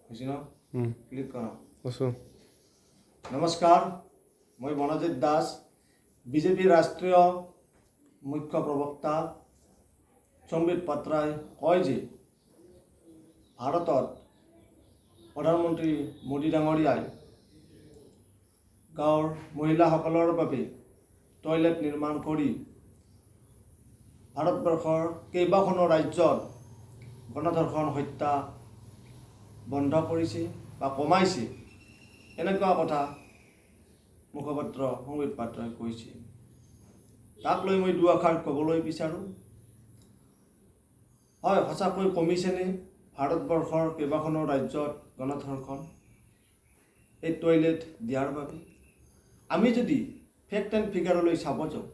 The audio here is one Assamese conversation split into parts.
হৈছে ন? ক্লিক কৰা। আছোঁ। নমস্কাৰ, মই বনজিৎ দাস। বিজেপিৰ ৰাষ্ট্ৰীয় মুখ্য প্ৰবক্তা সম্বিত পাত্ৰাই কয় যে ভাৰতত প্ৰধানমন্ত্ৰী মোদী ডাঙৰীয়াই গাঁৱৰ মহিলাসকলৰ বাবে টয়লেট নিৰ্মাণ কৰি ভাৰতবৰ্ষৰ কেইবাখনো ৰাজ্যত গণধৰ্ষণ, হত্যা বন্ধ কৰিছে বা কমাইছে। এনেকুৱা কথা মুখপাত্ৰ সম্বিত পাত্ৰই কৈছে। তাক লৈ মই দুআষাৰ ক'বলৈ বিচাৰোঁ। হয়, সঁচাকৈ কমিছেনে ভাৰতবৰ্ষৰ কেইবাখনো ৰাজ্যত গণধৰ্ষণ এই টয়লেট দিয়াৰ বাবে? আমি যদি ফেক্ট এণ্ড ফিগাৰলৈ চাব যাওঁ,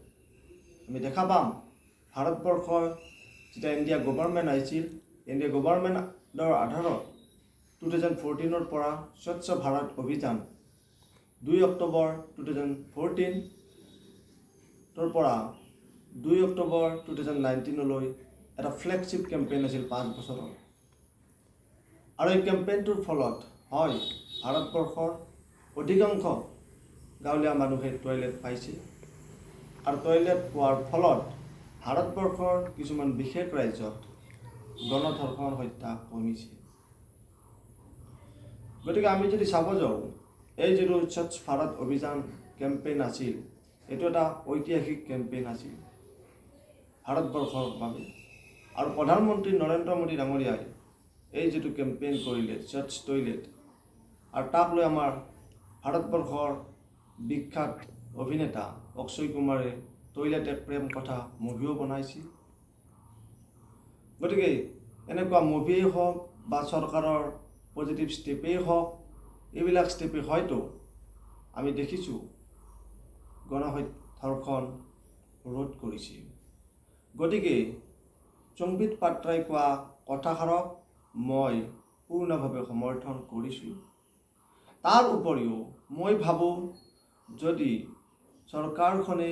আমি দেখা পাম ভাৰতবৰ্ষৰ যেতিয়া ইণ্ডিয়া গভৰ্ণমেণ্ট আহিছিল, ইণ্ডিয়া গভৰ্ণমেণ্টৰ আধাৰত 2014ৰ পৰা স্বচ্ছ ভাৰত অভিযান, 2 অক্টোবৰ 2014ৰ পৰা 2 অক্টোবৰ 2019লৈ এটা ফ্লেগশ্বিপ কেম্পেইন আছিল 5 বছৰৰ। আৰু এই কেম্পেইনটোৰ ফলত হয় ভাৰতবৰ্ষৰ অধিকাংশ গাঁৱলীয়া মানুহে টয়লেট পাইছে আৰু টয়লেট পোৱাৰ ফলত ভাৰতবৰ্ষৰ কিছুমান বিশেষ ৰাজ্যত গণধৰ্ষণ, হত্যা কমিছে। গতিকে আমি যদি চাব যাওঁ, এই যিটো স্বচ্ছ ভাৰত অভিযান কেম্পেইন আছিল, এইটো এটা ঐতিহাসিক কেম্পেইন আছিল ভাৰতবৰ্ষৰ বাবে। আৰু প্ৰধানমন্ত্ৰী নৰেন্দ্ৰ মোদী ডাঙৰীয়াই এই যিটো কেম্পেইন কৰিলে স্বচ্ছ টয়লেট, আৰু তাক লৈ আমাৰ ভাৰতবৰ্ষৰ বিখ্যাত অভিনেতা অক্ষয় কুমাৰে টয়লেট এক প্ৰেম কথা মুভিও বনাইছিল। গতিকে এনেকুৱা মুভিয়েই হওক বা চৰকাৰৰ পজিটিভ ষ্টেপেই হওক, এইবিলাক ষ্টেপে হয়তো আমি দেখিছোঁ গণধৰ্ষণ ৰোধ কৰিছে। গতিকে সম্বিত পাত্ৰাই কোৱা কথাষাৰক মই পূৰ্ণভাৱে সমৰ্থন কৰিছোঁ। তাৰ উপৰিও মই ভাবোঁ, যদি চৰকাৰখনে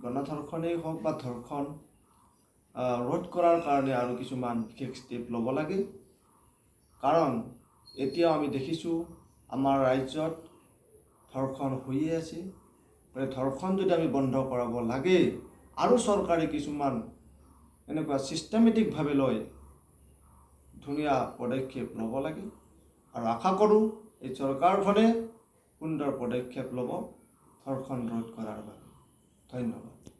গণধৰ্ষণেই হওক বা ধৰ্ষণ ৰোধ কৰাৰ কাৰণে আৰু কিছুমান বিশেষ ষ্টেপ ল'ব লাগে। কাৰণ এতিয়াও আমি দেখিছোঁ আমাৰ ৰাজ্যত ধৰ্ষণ হৈয়ে আছে। গতিকে ধৰ্ষণ যদি আমি বন্ধ কৰাব লাগে আৰু চৰকাৰে কিছুমান এনেকুৱা ছিষ্টেমেটিকভাৱে লৈ ধুনীয়া পদক্ষেপ ল'ব লাগে আৰু আশা কৰোঁ এই চৰকাৰখনে সুন্দৰ পদক্ষেপ ল'ব ধৰ্ষণ ৰোধ কৰাৰ বাবে। ধন্যবাদ।